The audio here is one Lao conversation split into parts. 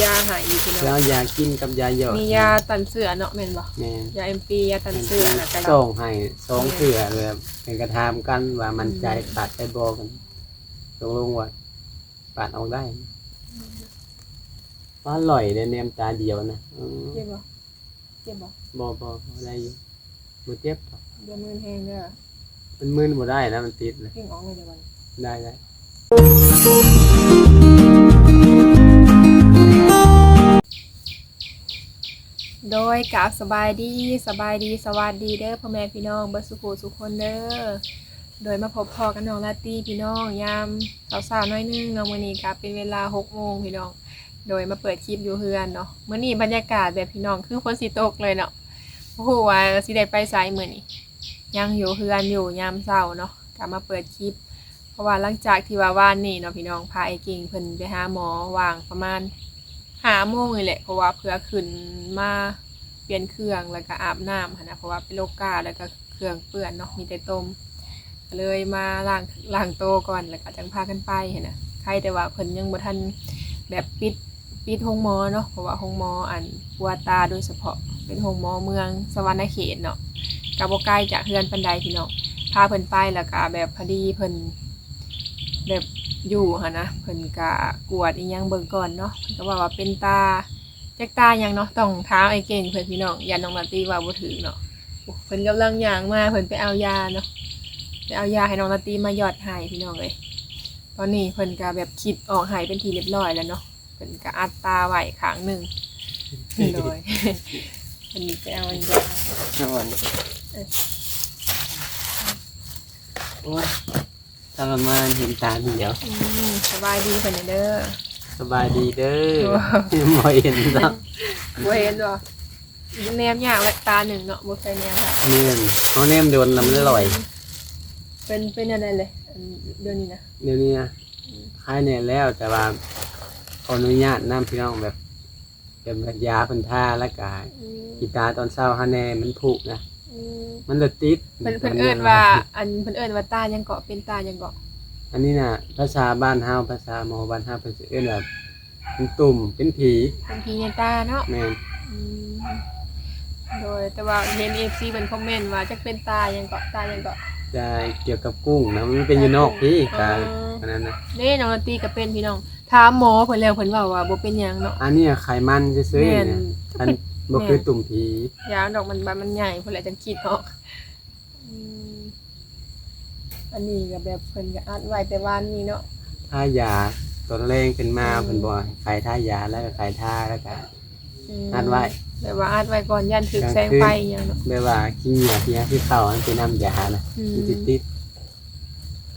ຢາໃຫ້ອີກພີ່ນ້ອງ ແລ້ວຢາກິນກັບຢາຢອດ ມີຢາຕ້ານເຊື້ອເນາະ ແມ່ນບໍ່? ແມ່ນ ຢາແອມປີ ຢາຕ້ານເຊື້ອ ແລ້ວກໍຢາ ສົ່ງໃຫ້ສອງເທື່ອ ແລ້ວເພິ່ນກໍຖາມກັນວ່າໝັ້ນໃຈ ອືມ ປາດໄດ້ບໍ່ ກັນ ຕົກລົງວ່າປາດອອກໄດ້ ອືມ ວ່າອະລ່ອຍເດ້ ແນມຕາດຽວນະ ອືມ ເຈັບບໍ່? ເຈັບບໍ່? ບໍ່ ບໍ່ ບໍ່ ໄດ້ຢູ່ ບໍ່ເຈັບດອກ ຢ່າມື່ນແຮງເດີ ມັນມື່ນບໍ່ໄດ້ນະ ມັນຕິດນະ ເກັ່ງອອກເລີຍເດີ ໄດ້ ໄດ້ ໂດຍ ກາບສະບາຍດີ ສະບາຍດີ ສະຫວັດດີເດີ ພໍ່ແມ່ພີ່ນ້ອງເບິດສູ່ຜູ້ສູ່ຄົນເດີ ໂດຍ ມາພົບພໍ້ກັບນ້ອງລາຕີພີ່ນ້ອງ ຍາມເຊົ້າໆໜ້ອຍໜຶ່ງເນາະ ມື້ນີ້ກໍເປັນເວລາຫົກໂມງພີ່ນ້ອງ ໂດຍມາເປີດຄລິບຢູ່ເຮືອນເນາະ ມື້ນີ້ບັນຍາກາດແບບພີ່ນ້ອງ ຄືຝົນຊິຕົກເລີຍເນາະ ບໍ່ຮູ້ວ່າຊິໄດ້ໄປໃສມື້ນີ້ ຍັງຢູ່ເຮືອນຢູ່ຍາມເຊົ້າເນາະ ກະມາເປີດຄລິບ ເພາະວ່າຫຼັງຈາກທີ່ວ່າວານນີ້ເນາະພີ່ນ້ອງ ພາອ້າຍເກັ່ງເພິ່ນໄປຫາໝໍ ວ່າງປະມານຫ້າໂມງນີ້ແຫຼະ ເພາະວ່າເພື່ອຂຶ້ນມາປ່ຽນເຄື່ອງ ແລ້ວກະອາບນ້ຳຫັ້ນນະ ເພາະວ່າໄປລົກກ້າ ແລ້ວກະເຄື່ອງເປື້ອນເນາະ ມີແຕ່ຕົມ ກໍເລີຍມາລ້າງ ລ້າງໂຕກ່ອນ ແລ້ວກໍຈັ່ງພາກັນໄປຫັ້ນນະ ໄຄແຕ່ວ່າເພິ່ນຍັງບໍ່ທັນແບບປິດ ປິດໂຮງໝໍເນາະ ເພາະວ່າໂຮງໝໍ ອັນ ປົວຕາໂດຍສະເພາະ ເປັນໂຮງໝໍເມືອງສະຫວັນນະເຂດເນາະ ກໍບໍ່ໄກຈາກເຮືອນປານໃດພີ່ນ້ອງ ພາເພິ່ນໄປ ແລ້ວກໍແບບພໍດີເພິ່ນແບບຢູ່ຫັ້ນນະ ເພິ່ນກໍກວດອີ່ຫຍັງເບິ່ງກ່ອນເນາະ ເພິ່ນກໍເວົ້າວ່າເປັນຕາ ຈັກຕາຫຍັງເນາະ ຕ້ອງຖາມອ້າຍເກັ່ງເພິ່ນພີ່ນ້ອງ ຢ້ານນ້ອງລາຕີເວົ້າບໍ່ຖືກເນາະ ໂອ້ ເພິ່ນກຳລັງຍ່າງມາ ເພິ່ນໄປເອົາຢາເນາະ ໄປເອົາຢາໃຫ້ນ້ອງລາຕີມາຢອດໄຫ້ພີ່ນ້ອງເອີຍ ຕອນນີ້ເພິ່ນກໍແບບຄິດອອກໄຫ້ເປັນທີ່ຮຽບຮ້ອຍແລ້ວເນາະ ເພິ່ນກໍອັດຕາໄວ້ຂ້າງໜຶ່ງ ໂດຍ ເພິ່ນໄປເອົາຢາ ເອົາອັນ ເອີ ໂອ້ຍ ທະລະມານເຫັນຕາດຽວ ອືມ ສະບາຍດີເພິ່ນແດ່ເດີ ສະບາຍດີເດີ ໂອ້ ບໍ່ເຫັນເນາະ ບໍ່ເຫັນບໍ່ ແນມຍາກແຫຼະ ຕາໜຶ່ງເນາະ ບໍ່ເຄີຍແນມ ແມ່ນ ເຮົາແນມດົນລະມັນລອຍ ອືມ ເປັນ ເປັນແນວໃດເລີຍ ອັນ ດຽວນີ້ນະ ດຽວນີ້ນະ ອືມ ຫາຍແນ່ແລ້ວ ແຕ່ວ່າຂໍອະນຸຍາດນຳພີ່ນ້ອງ ແບບ ເປັນຢາເພິ່ນທາ ແລ້ວກະ ອືມ ກິນຕາຕອນເຊົ້າຫັ້ນແດ່ ມັນພຸນະ ອືມ ມັນເລີຍຕິດ ເພິ່ນ ເພິ່ນເອີ້ນວ່າ ອັນ ເພິ່ນເອີ້ນວ່າຕາຫຍັງເກາະ ເປັນຕາຫຍັງເກາະ ອັນນີ້ນະ ພາສາບ້ານເຮົາ ພາສາໝໍບ້ານເຮົາ ເພິ່ນຊິເອີ້ນວ່າ ເປັນຕຸ່ມ ເປັນຜີ ເປັນຜີໃນຕາເນາະ ແມ່ນ ອືມ ໂດຍ ແຕ່ວ່າເຫັນເອັຟຊີເພິ່ນຄອມເມັນວ່າ ຈັກເປັນຕາຫຍັງເກາະ ຕາຫຍັງເກາະ ຕາກ່ຽວກັບກຸ້ງນະ ມັນເປັນຢູ່ນອກພີ້ ຕາ ເອີ ອັນນັ້ນນະ ເດ້ ນ້ອງລາຕີກໍເປັນພີ່ນ້ອງ ຖາມໝໍເພິ່ນແລ້ວ ເພິ່ນເວົ້າວ່າບໍ່ເປັນຫຍັງເນາະ ອັນນີ້ໄຂມັນຊື່ໆ ແມ່ນ ນີ້ນະ ມັນບໍ່ຄືຕຸ່ມຜີ ຢ່າດອກ ມັນ ມັນໃຫຍ່ພຸ້ນແຫຼະ ຈັ່ງຄິດອອກ ອືມ ອັນນີ້ກໍແບບເພິ່ນກໍອັດໄວ້ແຕ່ວານນີ້ເນາະ ທາຢາ ຕອນແລງຂຶ້ນມາ ອືມ ເພິ່ນບອກໃຫ້ໄຂທາຢາ ແລ້ວກໍໄຂທາ ແລ້ວກໍ ອືມ ອັດໄວ້ ແບບວ່າອັດໄວ້ກ່ອນ ຢ້ານຖືກແສງໄຟຫຍັງເນາະ ແບບວ່າຂີ້ເຫຍື້ອ ຂີ້ຫຍັງ ຂີ້ເຂົ້າ ມັນເປັນນ້ຳຢານະ ອືມ ມັນຊິຕິດ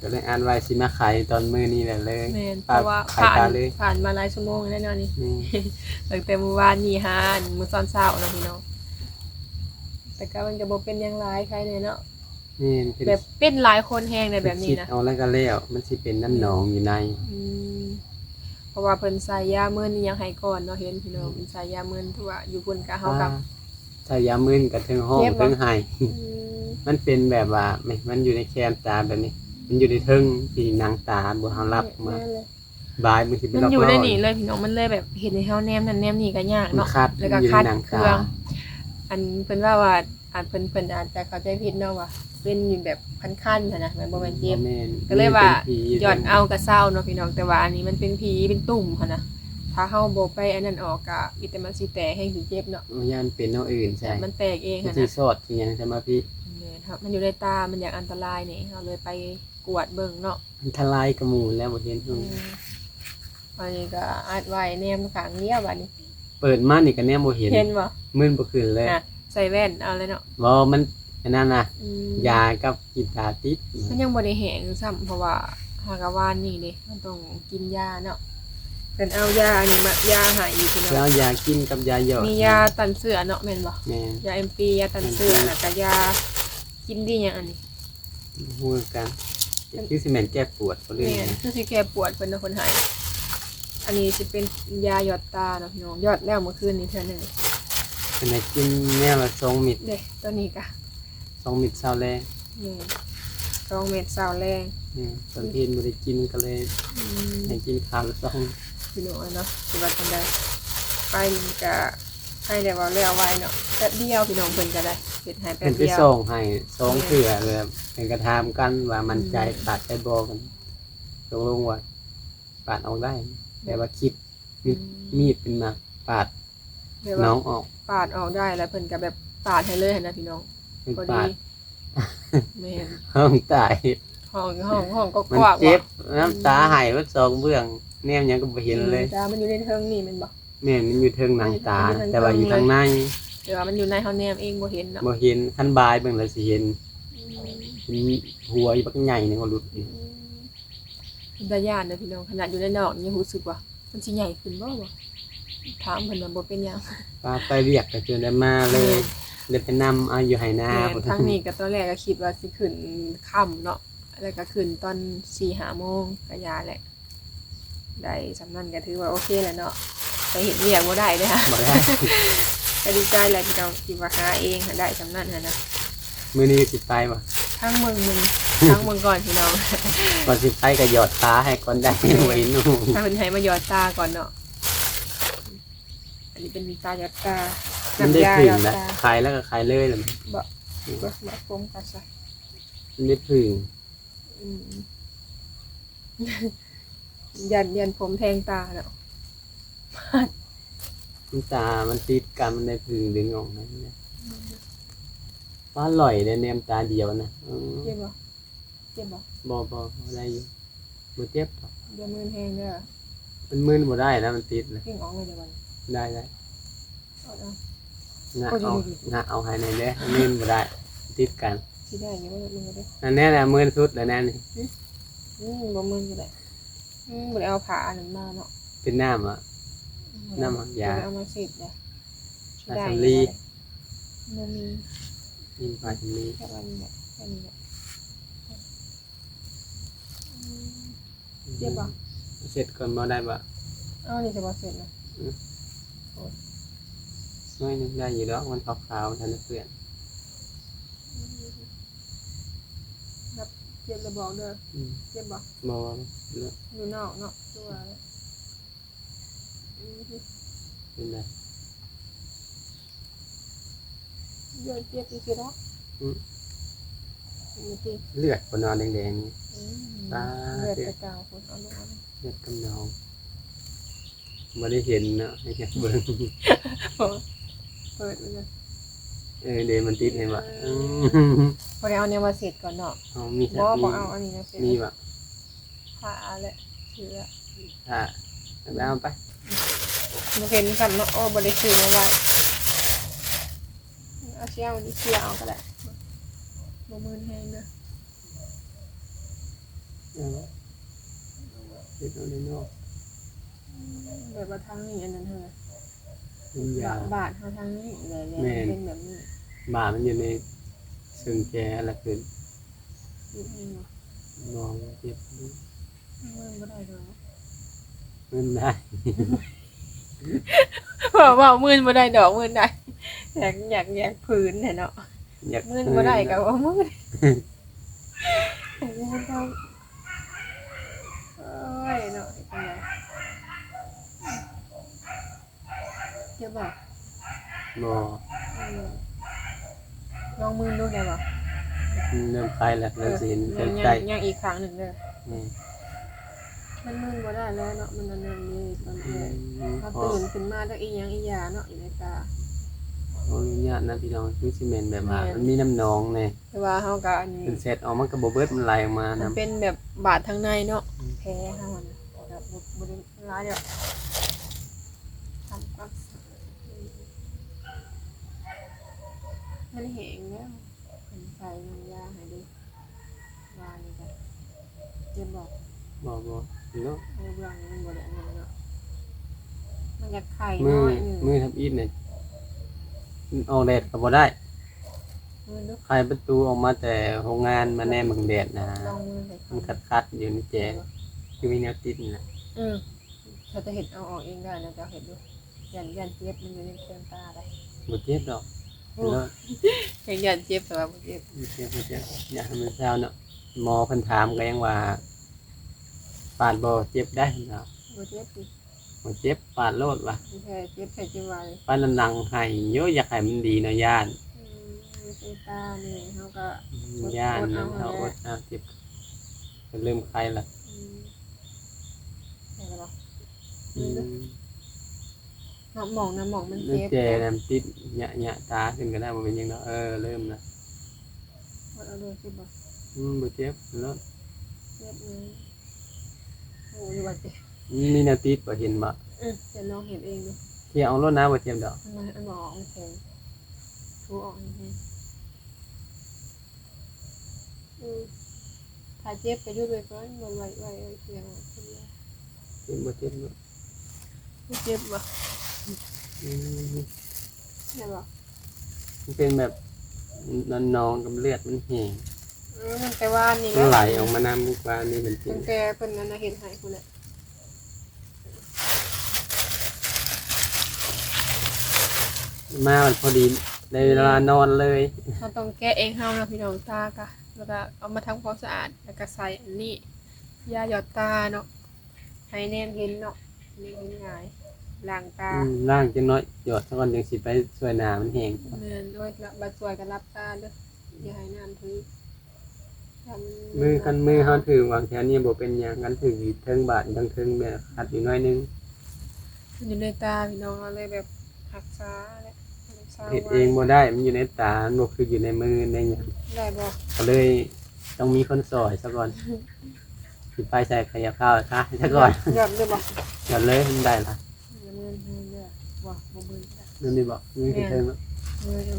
ກໍເລີຍອັດໄວ້ ຊິມາໄຂຕອນມື້ນີ້ແຫຼະເລີຍ ແມ່ນ ເພາະວ່າຜ່ານ ຜ່ານມາຫຼາຍຊົ່ວໂມງແລ້ວເນາະນີ້ ອືມ ຕັ້ງແຕ່ມື້ວານນີ້ຫາມື້ຕອນເຊົ້າເນາະພີ່ນ້ອງ ແຕ່ກໍມັນກໍບໍ່ເປັນຫຍັງຫຼາຍ ໄຄແນ່ເນາະ ແມ່ນ ເປັນ ແບບເປັນຫຼາຍຄົນແຮງໃນແບບນີ້ນະ ເພິ່ນຊິເອົາແລ້ວກໍແລ້ວ ມັນຊິເປັນນ້ຳໜອງຢູ່ໃນ ອືມ ເພາະວ່າເພິ່ນໃສ່ຢາມຶນອີ່ຫຍັງໃຫ້ກ່ອນເນາະ ເຫັນພີ່ນ້ອງ ອືມ ເພິ່ນໃສ່ຢາມຶນ ຖືວ່າຢູ່ພຸ້ນກໍເຮົາກໍ ອ່າ ໃສ່ຢາມຶນກໍເທິງຮ້ອງເທິງໄຫ້ ອືມ ມັນເປັນແບບວ່າ ມັນຢູ່ໃນແຄມຕາແບບນີ້ ມັນຢູ່ໃນເທິງທີ່ໜັງຕາ ບໍ່ເຮົາລັບມາ ແມ່ນເລີຍ ບາຍ ມັນຊິເປັນ ມັນຢູ່ໃນນີ້ເລີຍພີ່ນ້ອງ ມັນເລີຍແບບເຮັດໃຫ້ເຮົາແນມນັ້ນແນມນີ້ກໍຍາກເນາະ ແລ້ວກໍຂັດເຄື່ອງ ອັນເພິ່ນເວົ້າວ່າ ອາດເພິ່ນ ເພິ່ນອາດຈະເຂົ້າໃຈຜິດເນາະວ່າເປັນຢູ່ແບບຄັນໆຫັ້ນນະ ມັນບໍ່ແມ່ນເຈັບ ບໍ່ແມ່ນ ກໍເລີຍວ່າ ມັນເປັນຜີ ຢອດເອົາກະເຊົາເນາະພີ່ນ້ອງ ແຕ່ວ່າອັນນີ້ມັນເປັນຜີເປັນຕຸ່ມຫັ້ນນະ ຖ້າເຮົາບໍ່ໄປອັນນັ້ນອອກກະມີແຕ່ມັນຊິແຕກແຮງຊິເຈັບເນາະ ຢ້ານເປັນແນວອື່ນໃສ່ ມັນແຕກເອງຫັ້ນນະ ມັນຊິຊອດຊິຫຍັງໃສ່ມາພີ້ ແມ່ນ ມັນຢູ່ໃນຕາ ມັນຢາກອັນຕະລາຍນີ້ ເຮົາເລີຍໄປກວດເບິ່ງເນາະ ອັນຕະລາຍກະໝູແລ້ວບໍ່ເຫັນ ອືມ ອັນນີ້ກໍອັດໄວ້ແນມຂ້າງດຽວບາດນີ້ ເປີດມານີ້ກໍແນມບໍ່ເຫັນ ເຫັນບໍ່? ມືນບໍ່ຂຶ້ນເລີຍ ອ່ະ ໃສ່ແວ່ນເອົາແລ້ວເນາະ ບໍ່ ມັນອັນນັ້ນນະ ອືມ ຢາກັບກິນຕາຕິດ ມັນຍັງບໍ່ໄດ້ແຫ້ງຊ້ຳ ເພາະວ່າຫາກະວານນີ້ເດ້ ມັນຕ້ອງກິນຢາເນາະ ເພິ່ນເອົາຢາອັນນີ້ມາ ຢາໃຫ້ອີກພີ່ນ້ອງ ເອົາຢາກິນກັບຢາຢອດ ມີຢາຕ້ານເຊື້ອເນາະ ແມ່ນບໍ່? ແມ່ນ ຢາແອມປີ ຢາຕ້ານເຊື້ອ ແມ່ນ ແລ້ວກະຢາກິນດີຫຍັງອັນນີ້? ບໍ່ຮູ້ຄືກັນ ຄືຊິແມ່ນແກ້ປວດບໍ່ ຫຼື ແມ່ນ ຄືຊິແກ້ປວດເພິ່ນເນາະ ເພິ່ນໃຫ້ ອັນນີ້ຊິເປັນຢາຢອດຕາເນາະພີ່ນ້ອງ ຢອດແລ້ວມື້ຄືນນີ້ເທື່ອໜຶ່ງ ເພິ່ນໃຫ້ກິນແນວລະສອງເມັດ ເດ້ ໂຕນີ້ກະສອງເມັດເຊົ້າແລງ ແມ່ນ ສອງເມັດເຊົ້າແລງ ແມ່ນ ຕອນເພັນບໍ່ໄດ້ກິນກໍເລີຍ ອືມ ໃຫ້ກິນຄາວລະສອງ ພີ່ນ້ອງເນາະ ຊິວ່າຈັ່ງໃດ ໄປນີ້ກະໃຫ້ແລ້ວ ເວົ້າແລ້ວໄວເນາະ ແປັບດຽວ ພີ່ນ້ອງ ເພິ່ນກະໄດ້ເຮັດໃຫ້ແປັບດຽວ ເພິ່ນໄປສ່ອງໃຫ້ສອງເທື່ອ ແລ້ວເພິ່ນກະຖາມກັນວ່າໝັ້ນໃຈ ອືມ ປາດໄດ້ບໍ່ ເພິ່ນຕົກລົງວ່າປາດອອກໄດ້ ແບບ ແບບວ່າຄິດ ມີດ ອືມ ມີດເປັນໝາກປາດ ແບບວ່ານ້ອງອອກ ປາດອອກໄດ້ ແລ້ວເພິ່ນກະແບບປາດໃຫ້ເລີຍຫັ້ນນະ ພີ່ນ້ອງ ເພິ່ນ ພໍດີ ປາດ ແມ່ນ ຮ້ອງຕາຍ ຮ້ອງ ຮ້ອງ ຮ້ອງກວາກໆ ມັນເຈັບ ເວົ້າ ນ້ຳຕາໄຫ້ເບິດສອງເບື້ອງ ແນມຫຍັງກະບໍ່ເຫັນເລີຍ ອືມ ແຕ່ວ່າມັນຢູ່ໃນເທິງນີ້ແມ່ນບໍ່? ແມ່ນ ມັນຢູ່ເທິງໜັງຕາ ມັນຢູ່ເທິງ ແຕ່ວ່າຢູ່ທາງໃນ ແຕ່ວ່າມັນຢູ່ໃນ ເຮົາແນມເອງບໍ່ເຫັນເນາະ ບໍ່ເຫັນ ຄັນບາຍເບິ່ງແລ້ວຊິເຫັນ ອືມ ເຫັນຫົວອີບັກໃຫຍ່ໜຶ່ງເອົາຫຼຸດ ອືມ ເປັນຕາຢ້ານເດີພີ່ນ້ອງ ຂະໜາດຢູ່ໃນນອກຍັງຮູ້ສຶກວ່າມັນຊິໃຫຍ່ຂຶ້ນບໍ່ ຖາມເພິ່ນວ່າບໍ່ເປັນຫຍັງ ວ່າໄປວຽກກະຈົນໄດ້ມາເລີຍ ແມ່ນ ໄດ້ໄປນຳເອົາຢູ່ໄຮ່ນາ ແມ່ນ ພຸ້ນ ທາງນີ້ກະຕອນແລກກະຄິດວ່າຊິຂຶ້ນຄ່ຳເນາະ ແລ້ວກະຂຶ້ນຕອນສີ່ຫ້າໂມງກະຢ່າແຫຼະ ໄດ້ສ່ຳນັ້ນກະຖືວ່າໂອເຄແລ້ວເນາະ ໄປເຮັດວຽກບໍ່ໄດ້ເດ້ ບໍ່ໄດ້ ກະດີໃຈແຫຼະພີ່ນ້ອງ ທີ່ວ່າຫາເອງຫາໄດ້ສ່ຳນັ້ນຫັ້ນນະ ມື້ນີ້ຊິໄປບໍ່? ທາງເບິ່ງ ເບິ່ງ ທາງເບິ່ງກ່ອນພີ່ນ້ອງ ກ່ອນຊິໄປກະຢອດຕາໃຫ້ກ່ອນໄດ້ ແມ່ນ ບໍ່ເຫັນຫູ ຖ້າເພິ່ນໃຫ້ມາຢອດຕາກ່ອນເນາະ ອັນນີ້ເປັນຕາຢອດຕາ ມັນໄດ້ ນ້ຳຢາ ຜຶ່ງ ຢອດ ນະ ຕາ ຂາຍແລ້ວກະຂາຍເລີຍລະ ບໍ່ ອືມ ບໍ່ ບໍ່ ຜົມກັດຊະ ມັນໄດ້ຜຶ່ງ ອືມ ຢ້ານ ຢ້ານຜົມແທງຕາເນາະ ນ້ຳຕາມັນຕິດກັນ ມັນໄດ້ຜຶ່ງດຶງອອກໃຫ້ນະ ອືມ ປາຫຼອຍໄດ້ແນມຕາດຽວນະ ເອີ ເຈັບບໍ່? ເຈັບບໍ່? ບໍ່ ບໍ່ ບໍ່ໄດ້ຢູ່ ບໍ່ເຈັບດອກ ຢ່າມື່ນແຮງເດີ ມັນມື່ນບໍ່ໄດ້ນະ ມັນຕິດນະ ດຶງອອກເລີຍເດີບັດນີ້ ໄດ້ ໄດ້ ເອົາ ເອົາ ງະເອົາ ໂອ້ຍ ງະເອົາໃຫ້ແດ່ເດີ ມື່ນບໍ່ໄດ້ ຕິດກັນ ຊິໄດ້ຢູ່ບໍ່? ມືເດີ ອັນນີ້ແຫຼະ ມື່ນສຸດແລ້ວແນ່ນີ້ ອືມ ອືມ ບໍ່ມື່ນກະໄດ້ ອືມ ບໍ່ໄດ້ເອົາຜ້າອັນນັ້ນມາເນາະ ເປັນນ້ຳຫວາ? ອືມ ນ້ຳຢາ ບໍ່ໄດ້ເອົາມາເຊັດເດີ ຊິໄດ້ຢູ່ບໍ່? ບໍ່ມີ ມີຜ້າສຳລີ ແຄ່ອັນນີ້ແຫຼະ ແຄ່ນີ້ແຫຼະ ອືມ ເຈັບບໍ່? ເຊັດກ່ອນບໍ່ໄດ້ບໍ່? ເອົານີ້ຊິບໍ່ເຊັດນະ ອືມ ໂອ້ຍ ໜ້ອຍໜຶ່ງໄດ້ຢູ່ດອກ ມັນຂາວໆ ມັນທັນໄດ້ເປື້ອນ ອືມ ແບບເຈັບແລ້ວບອກເດີ ອືມ ເຈັບບໍ່? ບໍ່ ບໍ່ ບໍ່ ຢູ່ນອກເນາະ ຄືວ່າ ອືມ ເປັນໃດ? ເລືອດເຈັບຊື່ໆດອກ ອືມ ເລືອດບໍ່ນອນແດງໆນີ້ ອືມ ຕາ ເລືອດແຕ່ເກົ່າພຸ້ນ ເອົາລົງ ເລືອດກຳນອງ ບໍ່ໄດ້ເຫັນເນາະ ໃຫ້ຈັກເບິ່ງ ເປີດເບິ່ງ ເອີ ເດ ມັນຕິດເຫັນບໍ່? ເອີ ອືມ ບໍ່ໄດ້ເອົາແນວມາເຊັດກ່ອນເນາະ ເອົາມີ ບໍ່ ມີ ບໍ່ເອົາອັນນີ້ມາເຊັດ ມີບໍ່? ຜ້າແຫຼະ ເສື້ອ ຜ້າ ເອົາໄປ ບໍ່ເຫັນຊ້ຳເນາະ ໂອ້ ບໍ່ໄດ້ຊື້ມາໄວ້ ເອົາ ຊິເອົານີ້ ເສຍເອົາກະໄດ້ ບໍ່ມື່ນແຮງເດີ ເອີ ເຮັດເອົາເລີຍເນາະ ແບບວ່າທາງນີ້ອັນນັ້ນຫັ້ນ ມັນຍາວ ບາດເຮົາທາງນີ້ແຫຼະ ແລ້ວມັນເປັນແບບນີ້ ບາດມັນຢູ່ໃນເຊິ່ງແຈລະຂຶ້ນ ເຈັບແຮງບໍ່? ບໍ່ ບໍ່ເຈັບ ມື່ນບໍ່ໄດ້ດອກ ມື່ນໄດ້ ເວົ້າ ເວົ້າມື່ນບໍ່ໄດ້ດອກ ມື່ນໄດ້ ຢາກ ຢາກ ຢາກຜືນແທ້ເນາະ ຢາກ ມື່ນບໍ່ໄດ້ກະບໍ່ມື່ນ ໂອ້ຍເນາະ ເຮັດຈັ່ງໃດ? ເຈັບບໍ່? ບໍ່ ອືມ ລອງມື່ນດູໄດ້ບໍ່? ເລີ່ມຄາຍແລ້ວ ເອີ ເລີ່ມຊິເຫັນ ຍັງ ຍັງ ຍັງອີກຂ້າງໜຶ່ງເດີ ອືມ ມັນມື່ນບໍ່ໄດ້ແລ້ວເນາະ ມັນອັນນັ້ນເດ້ ຕອນແລກ ອືມ ເຮົາຕື່ນຂຶ້ນມາ ແລ້ວອີ່ຫຍັງອີ່ຫຍັງເນາະ ຢູ່ໃນຕາ ຂໍອະນຸຍາດນະພີ່ນ້ອງ ຄືຊິແມ່ນແບບວ່າ ແມ່ນ ມັນມີນ້ຳໜອງແດ່ ແຕ່ວ່າເຮົາກະອັນ ເພິ່ນເຊັດອອກ ມັນກະບໍ່ເບິດ ມັນໄຫຼອອກມານຳ ມັນເປັນແບບບາດທາງໃນເນາະ ອືມ ແຜເຮົາຫັ້ນ ກະບໍ່ ບໍ່ໄດ້ ຫຼາຍດອກ ທຳຄວາມສະອາດ ມັນແຫ້ງແລ້ວ ເພິ່ນໃສ່ນ້ຳຢາໃຫ້ເດ້ ວ່ານີ້ກະ ເຈັບບໍ່? ບໍ່ ບໍ່ ເນາະ ໃນເບື້ອງນີ້ມັນບໍ່ໄດ້ອັນນັ້ນເນາະ ມັນຢາກໄຂ້ ມື້ ມື້ທຳອິດນີ້ ອອກແດດກະບໍ່ໄດ້ ມືນດູ ໄຂປະຕູອອກມາແຕ່ໂຮງງານ ມາແນມເບິ່ງແດດນະ ລອງມືນໃສ່ ມັນຂັດໆຢູ່ໃນແຈ ຄືມີແນວຕິດນີ້ນະ ອືມ ຖ້າຈະເຮັດເອົາອອກເອງໄດ້ນະ ເຈົ້າເຮັດດູ ຢ້ານ ຢ້ານເຈັບ ມັນຢູ່ໃນເຄື່ອງຕາໄດ໋ ບໍ່ເຈັບດອກ ໂອ້ ເນາະ ຍັງຢ້ານເຈັບ ແຕ່ວ່າບໍ່ເຈັບ ບໍ່ເຈັບ ບໍ່ເຈັບ ຢາກໃຫ້ມັນເຊົາເນາະ ໝໍເພິ່ນຖາມກະຍັງວ່າ ປາດບໍ່ເຈັບໄດ໋ເນາະ ບໍ່ເຈັບຕິ. ບໍ່ເຈັບ ປາດໂລດວ່າ ແທ້ ເຈັບແທ້ຈຶ່ງວ່າ ປາດນຳຫຼັງໃຫ້ຢູ່ ຢາກໃຫ້ມັນດີເນາະ ຢ້ານ ອືມ ເວລາເຈັບຕານີ້ເຮົາກໍ ອືມ ຢ້ານນຳເຮົາ ເຮົາອົດເອົາເຈັບ ກໍເລີ່ມໄຄລະ ອືມ ເຫັນແລ້ວບໍ່? ອືມ ເນາະ ໝ່ອງນະ ໝ່ອງມັນເຈັບ ແຈນຳຕິດ ຍະ ຍະຕາຂຶ້ນກໍໄດ້ ບໍ່ເປັນຫຍັງດອກ ເອີ ເລີ່ມລະ ເອົາເລີຍ ເຈັບບໍ່? ອືມ ບໍ່ເຈັບ ເລີຍ ເຈັບເລີຍ ໂອ້ ຢູ່ວ່າເຈັບ ອືມ ມີແນວຕິດບໍ່ ເຫັນບໍ່? ອືມ ຈະລອງເຮັດເອງດູ ເຄຍອອກໂລດນະ ບໍ່ເຈັບດອກ ມັນ ມັນບໍ່ອອກ ມັນແຂງ ຖູອອກໃຫ້ແຮງ ອືມ ຖ້າເຈັບກໍຢຸດໄວ້ກ່ອນ ບໍ່ໄວ້ ໄວ້ ໄວ້ເຄຍອອກ ເຈັບບໍ່ ເຈັບບໍ່? ບໍ່ເຈັບບໍ່? ອືມ ແມ່ນບໍ່? ມັນເປັນແບບ ນອນໜອງກັບເລືອດມັນແຫ້ງ ເອີ ຕັ້ງແຕ່ວານນີ້ແຫຼະ ມັນໄຫຼອອກມານຳ ວານນີ້ມັນເປັນ ຕັ້ງແຕ່ເພິ່ນນັ້ນນະເຮັດໃຫ້ພຸ້ນແຫຼະ ມາມັນພໍດີ ໄດ້ເວລານອນເລີຍ ເຮົາຕ້ອງແກະເອງເຮົາເນາະ ພີ່ນ້ອງ ຕາກະ ແລ້ວກະເອົາມາທຳຄວາມສະອາດ ແລ້ວກະໃສ່ອັນນີ້ ຢາຫຍອດຕາເນາະ ໃຫ້ແນມເຫັນເນາະ ແນມເຫັນງ່າຍ ລ້າງຕາ ອືມ ລ້າງຈັກໜ້ອຍ ຫຍອດຊະກ່ອນ ຈັ່ງຊິໄປຊ່ວຍໜ້າມັນແຫ້ງ ແມ່ນ ໂອ້ຍ ລະ ບາດຊ່ວຍກໍຫຼັບຕາເດີ້ ຢ່າໃຫ້ນ້ຳຖື ຖ້າມັນ ມື ຄັນມືເຮົາຖືວາງແຖວນີ້ບໍ່ເປັນຫຍັງ ຄັນຖືຢູ່ເທິງບາດທາງເທິງແມ່ນຂັດຢູ່ໜ້ອຍໜຶ່ງ ມັນຢູ່ໃນຕາ ພີ່ນ້ອງ ເຮົາເລີຍແບບຮັກສາແຫຼະ ຮັກສາ ເຮັດເອງບໍ່ໄດ້ ມັນຢູ່ໃນຕາ ມັນບໍ່ຄືຢູ່ໃນມືໃນຫຍັງ ໄດ້ບໍ່? ກໍເລີຍຕ້ອງມີຄົນຊ່ອຍຊະກ່ອນ ຊິໄປໃສກໍຢ່າຟ້າວຊະ ຊະກ່ອນ ຫຍອດເລີຍບໍ່? ຫຍອດເລີຍ ມັນໄດ້ລະ ເມື່ອຍ ເມື່ອຍເລີຍ ບໍ່ ບໍ່ເມື່ອຍ ເມື່ອຍນີ້ບໍ່? ເມື່ອຍຄືເທິງເນາະ ເມື່ອຍຢູ່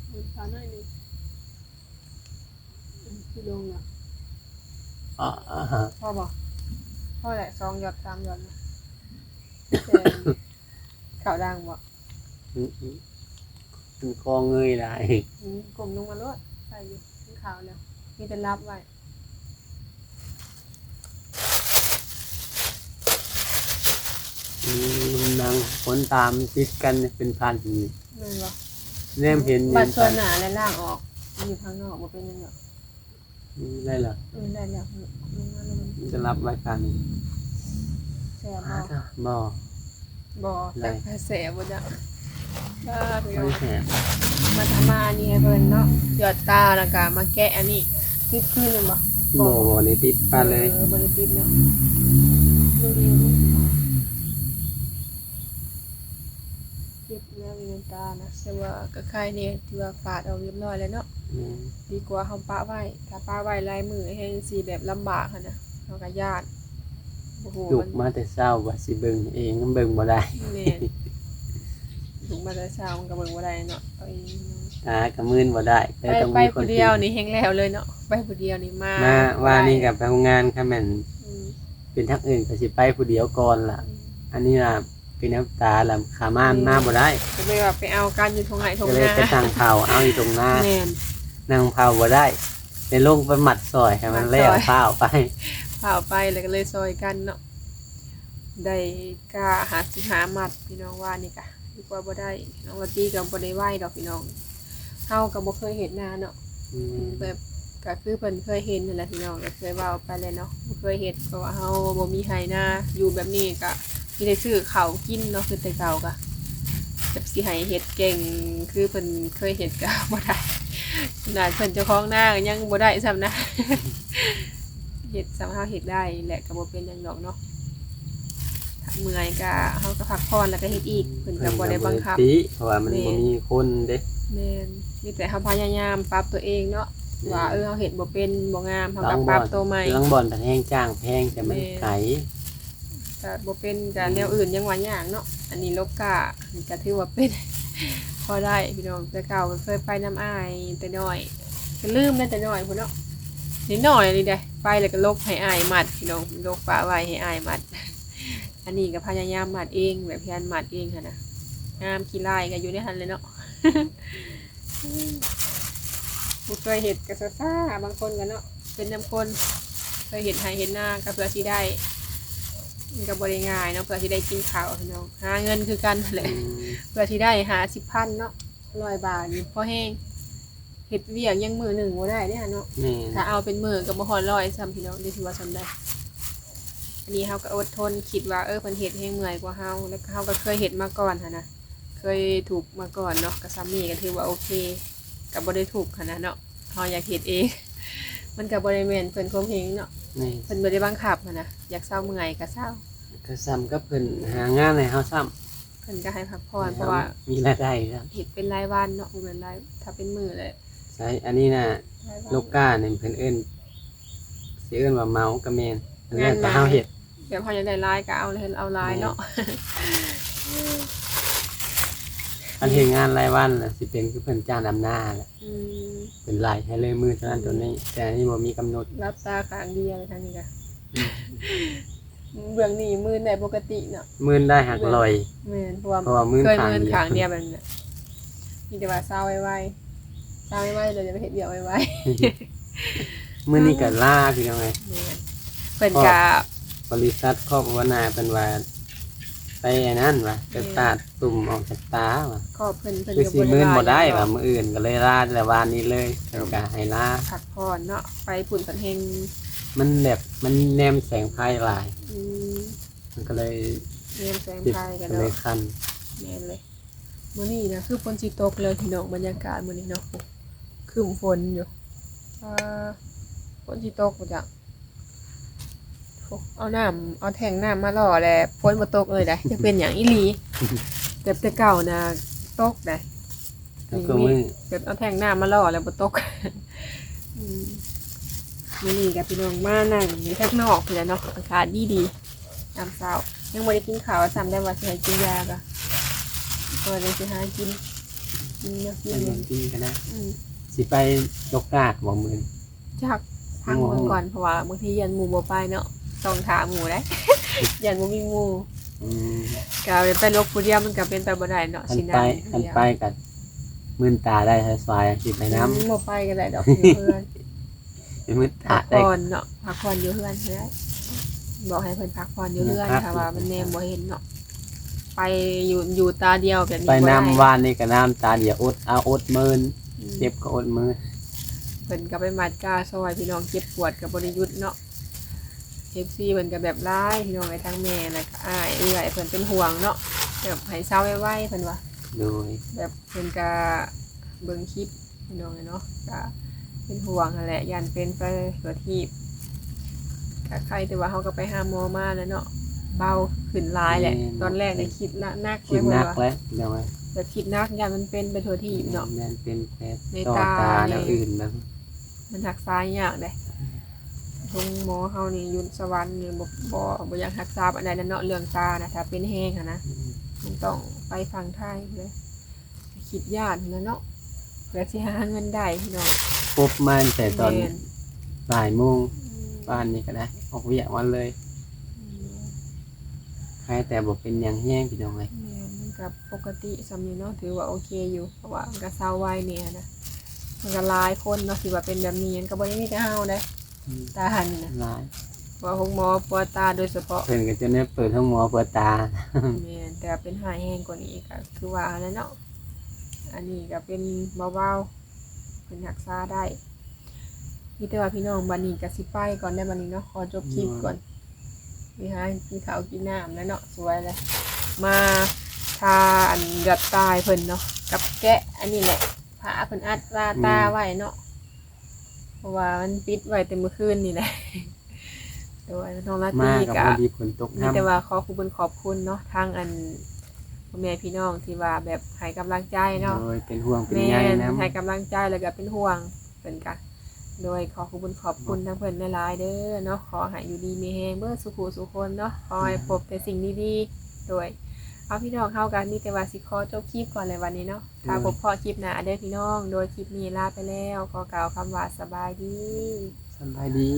ເມື່ອຍຂາໜ້ອຍໜຶ່ງ ອືມ ຄືລົງລະ ອາ ພໍບໍ່? ພໍແຫຼະ ສອງຫຍອດ ສາມຫຍອດ ແຕ່ ເຂົ້າດັງບໍ່? ອືມ ອືມ ມັນຄອເງີຍຫຼາຍ ອືມ ກົ້ມລົງມາໂລດ ໄດ້ຢູ່ ມັນຂາວແລ້ວ ມີແຕ່ລັບໄວ້ ອືມ ນັ່ງຄົນຕາມຕິດກັນເປັນພັນນີ້ ແມ່ນບໍ່? ແນມເຫັນ ບັດສ່ວນໜ້າແລ້ວລ້າງອອກ ຢູ່ຂ້າງນອກບໍ່ເປັນຫຍັງດອກ. ອືມ ໄດ້ລະ ອືມ ໄດ້ແລ້ວ ລົງມາແລ້ວ ມັນຈະລັບໄວ້ຂ້າງນີ້ ແສບບໍ່? ບໍ່ ບໍ່ ໄດ້ ຈັກແສບບໍ່ຈັກ ບໍ່ ບໍ່ແສບ ມາທຳມາອັນນີ້ໃຫ້ເພິ່ນເນາະ ຫຍອດຕາ ແລ້ວກະມາແກະອັນນີ້ ຕິດຄືນແມ່ນບໍ່? ບໍ່ ບໍ່ໄດ້ຕິດປານເລີຍ ເອີ ບໍ່ໄດ້ຕິດເນາະ ເຈັບແລ້ວຢູ່ໃນຕານະ ແຕ່ວ່າກໍໄຄແດ່ ທີ່ວ່າປາດອອກຮຽບຮ້ອຍແລ້ວເນາະ ແມ່ນ ດີກວ່າເຮົາປະໄວ້ ຖ້າປະໄວ້ຫຼາຍມື້ແຮ່ງຊິແບບລຳບາກຫັ້ນນະ ເຮົາກໍຢ້ານ ບໍ່ຮູ້ ລຸກມາແຕ່ເຊົ້າວ່າຊິເບິ່ງເອງ ມັນເບິ່ງບໍ່ໄດ້ ແມ່ນ ລຸກມາແຕ່ເຊົ້າມັນກໍເບິ່ງບໍ່ໄດ້ເນາະ ເອົາເອງ ຕາກໍມືນບໍ່ໄດ້ ໄປ ຕ້ອງມີຄົນ ໄປຜູ້ດຽວນີ້ແຮ່ງແລ້ວເລີຍເນາະ ໄປຜູ້ດຽວນີ້ມາ ມາ ວານນີ້ກໍໄປໂຮງງານ ຄັນແມ່ນ ອືມ ເປັນທາງອື່ນກໍຊິໄປຜູ້ດຽວກ່ອນລະ ອືມ ອັນນີ້ລະ ເປັນນ້ຳຕາລະ ຂາມາ ອືມ ມາບໍ່ໄດ້ ກໍເລີຍວ່າໄປເອົາກັນຢູ່ທົ່ງໄຮ່ທົ່ງນາ ກໍເລີຍໄປນັ່ງເຜົາເອົາຢູ່ທົ່ງນາ ແມ່ນ ນັ່ງເຜົາບໍ່ໄດ້ ໄດ້ລົງໄປມັດຊ່ອຍໃຫ້ມັນແລ້ວ ມັດຊ່ອຍ ຟ້າວໄປ ຟ້າວໄປ ແລ້ວກໍເລີຍຊ່ອຍກັນເນາະ ໄດ້ກະຫ້າສິບຫ້າມັດ ພີ່ນ້ອງ ວ່ານີ້ກະ ດີກວ່າບໍ່ໄດ້ ນ້ອງລາຕີກໍບໍ່ໄດ້ໄວດອກ ພີ່ນ້ອງ ເຮົາກໍບໍ່ເຄີຍເຮັດນາເນາະ ອືມ ແບບ ກໍຄືເພິ່ນເຄີຍເຫັນຫັ້ນແຫຼະພີ່ນ້ອງ ກໍເຄີຍເວົ້າໄປແຫຼະເນາະ ບໍ່ເຄີຍເຮັດ ເພາະວ່າເຮົາບໍ່ມີໄຮ່ນາ ຢູ່ແບບນີ້ກໍມີແຕ່ຊື້ເຂົ້າກິນເນາະ ຄືແຕ່ເກົ່າກໍ ແບບຊິໃຫ້ເຮັດເກັ່ງຄືເພິ່ນເຄີຍເຮັດກໍບໍ່ໄດ້ ຂະໜາດເພິ່ນເຈົ້າຂອງນາກໍຍັງບໍ່ໄດ້ຊ້ຳນະ ເຮັດສ່ຳເຮົາເຮັດໄດ້ແຫຼະ ກໍບໍ່ເປັນຫຍັງດອກເນາະ ຖ້າເມື່ອຍກໍ ເຮົາກໍພັກຜ່ອນແລ້ວກໍເຮັດອີກ ເພິ່ນກໍບໍ່ໄດ້ບັງຄັບ ເພິ່ນກໍບໍ່ໄດ້ຕິ ເພາະວ່າມັນ ແມ່ນ ບໍ່ມີຄົນເດ້ ແມ່ນ ມີແຕ່ເຮົາພະຍາຍາມປັບຕົວເອງເນາະ ອືມ ວ່າ ເອີ ເຮົາເຮັດບໍ່ເປັນ ບໍ່ງາມ ເຮົາກໍປັບຕົວໃໝ່ ລາງບ່ອນ ລາງບ່ອນກໍແຮງຈ້າງແພງ ແຕ່ມັນ ແມ່ນ ໄກ ກໍບໍ່ເປັນ ກໍ ອືມ ແນວອື່ນຍັງວ່າຍາກເນາະ ອັນນີ້ລົກກ້າ ກໍຖືວ່າເປັນ ພໍໄດ້ພີ່ນ້ອງ ແຕ່ເກົ່າກໍເຄີຍໄປນຳອ້າຍແຕ່ນ້ອຍ ກໍລືມແຕ່ນ້ອຍພຸ້ນເນາະ ນ້ອຍໆນີ້ເດ້ ໄປແລ້ວກໍລົກໃຫ້ອ້າຍມັດ ພີ່ນ້ອງ ລົກປະໄວ້ໃຫ້ອ້າຍມັດ ອັນນີ້ກໍພະຍາຍາມມັດເອງ ແບບພະຍາຍາມມັດເອງຫັ້ນນະ ງາມຂີ້ລ້າຍກໍຢູ່ໃນຫັ້ນແຫຼະເນາະ ບໍ່ເຄີຍເຮັດກໍຊ້າໆ ບາງຄົນກໍເນາະ ເປັນນຳຄົນ ເຄີຍເຮັດໄຮ່ເຮັດນາກໍເພື່ອຊິໄດ້ ມັນກໍບໍ່ໄດ້ງ່າຍເນາະ ເພື່ອຊິໄດ້ກິນເຂົ້າພີ່ນ້ອງ ຫາເງິນຄືກັນຫັ້ນແຫຼະ ອືມ ເພື່ອຊິໄດ້ຫ້າສິບພັນເນາະ ຮ້ອຍບາດນີ້ພໍແຮງ ເຮັດວຽກຍັງມື້ໜຶ່ງບໍ່ໄດ້ເດ້ຫັ້ນເນາະ ແມ່ນ ຖ້າເອົາເປັນມື້ກໍບໍ່ຮອດຮ້ອຍຊ້ຳ ພີ່ນ້ອງ ຈະຊິວ່າສ່ຳໃດ ອັນນີ້ເຮົາກໍອົດທົນ ຄິດວ່າ ເອີ ເພິ່ນເຮັດແຮງເມື່ອຍກວ່າເຮົາ ແລ້ວກໍເຮົາກໍເຄີຍເຮັດມາກ່ອນຫັ້ນນະ ເຄີຍທຸກມາກ່ອນເນາະ ກໍສ່ຳນີ້ກໍຖືວ່າໂອເຄ ກໍບໍ່ໄດ້ທຸກຫັ້ນນະເນາະ ເຮົາຢາກເຮັດເອງ ມັນກໍບໍ່ໄດ້ແມ່ນເພິ່ນຂົ່ມເຫງເນາະ ແມ່ນ ເພິ່ນບໍ່ໄດ້ບັງຄັບຫັ້ນນະ ຢາກເຊົາເມື່ອຍກໍເຊົາ ກໍສ່ຳກັບເພິ່ນຫາງານໃຫ້ເຮົາຊ້ຳ ເພິ່ນກໍໃຫ້ພັກຜ່ອນ ໃຫ້ເຮົາ ເພາະວ່າມີລາຍໄດ້ແລ້ວ ເຮັດເປັນລາຍວັນເນາະ ບໍ່ແມ່ນລາຍ ຖ້າເປັນມື້ແຫຼະ ໃຊ່ ອັນນີ້ນະ ລາຍວັນ ລູກຄ້ານີ້ເພິ່ນເອີ້ນ ຊິເອີ້ນວ່າເໝົາກໍແມ່ນ ແລ້ວແຕ່ເຮົາເຮັດ ແບບເຮົາຢາກໄດ້ຫຼາຍກໍເອົາ ເຮັດເອົາຫຼາຍເນາະ ແມ່ນ ອັນເຮັດງານລາຍວັນລະຊິເປັນຄືເພິ່ນຈ້າງດຳນາແຫຼະ ອືມ ເພິ່ນໄລ່ໃຫ້ເລີຍມື້ເທົ່ານັ້ນ ອືມ ເທົ່ານີ້ ແຕ່ອັນນີ້ບໍ່ມີກຳນົດ ຫຼັບຕາຂ້າງດຽວ ທາງນີ້ກໍ ເບື້ອງນີ້ມື່ນໄດ້ປົກກະຕິເນາະ ມື່ນໄດ້ຫາກລອຍ ແມ່ນ ເພາະວ່າ ເພາະວ່າມື່ນ ເຄີຍມື່ນຂ້າງດຽວ ຂ້າງດຽວແບບນີ້ນະ ມີແຕ່ວ່າເຊົາໄວໆ ເຊົາໄວໆ ແລ້ວຈະໄປເຮັດວຽກໄວໆ ມື້ນີ້ກໍລາພີ່ນ້ອງເອີຍ ແມ່ນ ເພິ່ນກໍ ບໍລິສັດຄອບຫົວໜ້າເພິ່ນວ່າ ໄປອັນນັ້ນວ່າ ໄປ ແມ່ນ ປາດຕຸ່ມອອກຈາກຕາວ່າ ຄອບເພິ່ນ ເພິ່ນ ຄື ກໍ ຊິ ບໍ່ໄດ້ ມື່ນບໍ່ໄດ້ວ່າ ວ່າ ມື້ອື່ນກໍເລີຍລາແຕ່ວານນີ້ເລີຍ ເພິ່ນກໍໃຫ້ລາ ພັກຜ່ອນເນາະ ໄປພຸ້ນເພິ່ນແຮງ ມັນແບບ ມັນແນມແສງໄຟຫຼາຍ ອືມ ມັນກໍເລີຍ ແນມແສງໄຟກັນ ກໍເລີຍ ເນາະ ຄັນ ແມ່ນເລີຍ ມື້ນີ້ນະຄືຝົນຊິຕົກເລີຍພີ່ນ້ອງ ບັນຍາກາດມື້ນີ້ເນາະ ຄຶ້ມຝົນຢູ່ ອ່າ ຝົນຊິຕົກບໍ່ຈັກ ໂອ້ ເອົານ້ຳ ເອົາແທ້ງນ້ຳມາຫຼໍ່ແລ້ວຝົນບໍ່ຕົກເລີຍໃດ໋ ຈັກເປັນຫຍັງອີ່ຫຼີ ແບບແຕ່ເກົ່ານະຕົກໃດ໋ ແບບເອົາແທ້ງນ້ຳມາຫຼໍ່ແລ້ວບໍ່ຕົກ ອືມ ມື້ນີ້ກໍພີ່ນ້ອງມານັ່ງຢູ່ທາງນອກພຸ້ນແຫຼະເນາະ ອາກາດດີໆ ຍາມເຊົ້າ ຍັງບໍ່ໄດ້ກິນເຂົ້າຊ້ຳ ແຕ່ວ່າຊິໃຫ້ກິນຢາກໍ ກໍເລີຍຊິຫາກິນ ກິນແນວກິນ ກິນກໍໄດ້ ອືມ ຊິໄປໂລກກາດບໍ່ມື້ນີ້? ຈັກ ຖາມໝູ່ກ່ອນ ເພາະວ່າບາງທີຢ້ານໝູ່ບໍ່ໄປເນາະ ຕ້ອງຖ້າໝູ່ເດ້ ຢ້ານບໍ່ມີໝູ່ ອືມ ກໍໄປໂລກຜູ້ດຽວມັນກໍເປັນໄປບໍ່ໄດ້ເນາະ ຊິນັ່ງ ຄັນໄປກໍມື່ນຕາໄດ້ ສາຍໆ ຊິໄປນຳ ອືມ ບໍ່ໄປກໍໄດ້ດອກ ຢູ່ເຮືອນ ໄປມືດຕາ ພັກຜ່ອນເນາະ ພັກຜ່ອນຢູ່ເຮືອນເທື່ອ ບອກໃຫ້ເພິ່ນພັກຜ່ອນຢູ່ເຮືອນ ຖ້າວ່າມັນແນມບໍ່ເຫັນເນາະ ໄປຢູ່ ຢູ່ຕາດຽວແບບນີ້ ໄປນຳ ບໍ່ໄດ້ ວານນີ້ກໍນຳຕາດຽວ ອົດເອົາອົດເມີນ ອືມ ເຈັບກໍອົດເມີນ ເພິ່ນກໍໄປມັດກາຊ່ອຍ ພີ່ນ້ອງ ເຈັບປວດກໍບໍ່ໄດ້ຢຸດເນາະ ເອັຟຊີ ເພິ່ນກໍແບບຫຼາຍ ພີ່ນ້ອງເອີຍ ທັງແມ່ ແລ້ວກໍອ້າຍເອື້ອຍ ເພິ່ນເປັນຫ່ວງເນາະ ແບບໃຫ້ເຊົາໄວໆ ເພິ່ນວ່າ ໂດຍ ແບບ ເພິ່ນກະເບິ່ງຄລິບພີ່ນ້ອງເນາະ ກະເປັນຫ່ວງຫັ້ນແຫຼະ ຢ້ານເປັນໄປທົ່ວທີບ ກະໄຄແຕ່ວ່າເຮົາກໍໄປຫາໝໍມາແລ້ວເນາະ ເບົາຂຶ້ນຫຼາຍແຫຼະ ແມ່ນ ຕອນແລກນີ້ຄິດໜັກ ຄິດໜັກແຫຼະ ແບບຄິດໜັກ ຢ້ານມັນເປັນໄປທົ່ວທີບເນາະ ແມ່ນ ເປັນແບບ ໃນຕາ ຕໍ່ຕາແນວອື່ນ ແບບມັນຮັກສາຍາກເດ້ ໂຮງໝໍເຮົານີ້ຢູ່ສະຫວັນນີ້ ບໍ່ ບໍ່ ບໍ່ຢາກຮັກສາປານໃດນະເນາະ ເລື່ອງຕານະ ຖ້າເປັນແຮງຫັ້ນນະ ອືມ ມັນຕ້ອງໄປຝັ່ງໄທເລີຍ ຄິດຢ້ານຫັ້ນແຫຼະເນາະ ເພື່ອຊິຫາເງິນໄດ້ພີ່ນ້ອງ ປົບມາຕັ້ງແຕ່ຕອນ ແມ່ນ ບ່າຍໂມງ ອືມ ປານນີ້ກໍໄດ້ ອອກວຽກມາເລີຍ ອືມ ໃຄແຕ່ບໍ່ເປັນຫຍັງແຮງພີ່ນ້ອງເອີຍ ແມ່ນ ມັນກໍປົກກະຕິສ່ຳນີ້ເນາະ ຖືວ່າໂອເຄຢູ່ ເພາະວ່າມັນກໍເຊົາໄວແດ່ຫັ້ນນະ ມັນກໍຫຼາຍຄົນເນາະ ທີ່ວ່າເປັນແບບນີ້ ມັນກໍບໍ່ໄດ້ມີແຕ່ເຮົາເດ້ ອືມ ຕາຫັ້ນນະ ຫຼາຍ ວ່າໂຮງໝໍປົວຕາໂດຍສະເພາະ ເພິ່ນກໍຈົນໄດ້ເປີດໂຮງໝໍປົວຕາ ແມ່ນ ແຕ່ວ່າເປັນຮ້າຍແຮງກວ່ານີ້ກໍຄືວ່າຫັ້ນແຫຼະເນາະ ອັນນີ້ກໍເປັນເບົາໆ ເພິ່ນຮັກສາໄດ້ ມີແຕ່ວ່າພີ່ນ້ອງ ບັດນີ້ກໍຊິໄປກ່ອນແລ້ວບັດນີ້ເນາະ ຂໍຈົບຄລິບກ່ອນ ອືມ ໄປຫາກິນເຂົ້າກິນນ້ຳແລ້ວເນາະ ສວຍແລ້ວ ມາທາອັນເຫຼືອດຕາໃຫ້ເພິ່ນເນາະ ກັບແກະອັນນີ້ແຫຼະ ຜ້າເພິ່ນອັດລາຕາ ອືມ ໄວ້ເນາະ ເພາະວ່າມັນປິດໄວ້ແຕ່ມື້ຄືນນີ້ແຫຼະ ໂດຍ ນ້ອງລາຕີ ມາກໍ ກໍພໍດີຝົນຕົກ ມີແຕ່ວ່າຂໍຂອບຄຸນຂອບຄຸນເນາະ ທາງອັນພໍ່ແມ່ພີ່ນ້ອງທີ່ວ່າແບບໃຫ້ກຳລັງໃຈເນາະ ໂດຍ ເປັນຫ່ວງເປັນໃຍນຳ ແມ່ນ ໃຫ້ກຳລັງໃຈ ແລ້ວກໍເປັນຫ່ວງເພິ່ນກະ ໂດຍ ຂໍຂອບຄຸນຂອບຄຸນທາງເພິ່ນຫຼາຍໆເດີເນາະ ຂໍໃຫ້ຢູ່ດີມີແຮງເບິດສູ່ຜູ້ສູ່ຄົນເນາະ ຂໍໃຫ້ ອືມ ພົບແຕ່ສິ່ງດີໆ ໂດຍ ເອົາ ພີ່ນ້ອງ ເຮົາກໍມີແຕ່ວ່າຊິຂໍຈົບຄລິບກ່ອນແຫຼະບັດນີ້ເນາະ ໂດຍ ຖ້າພົບພໍ້ຄລິບໜ້າເດີພີ່ນ້ອງ ໂດຍ ຄລິບນີ້ລາໄປແລ້ວ ຂໍກ່າວຄຳວ່າສະບາຍດີ ສະບາຍດີ.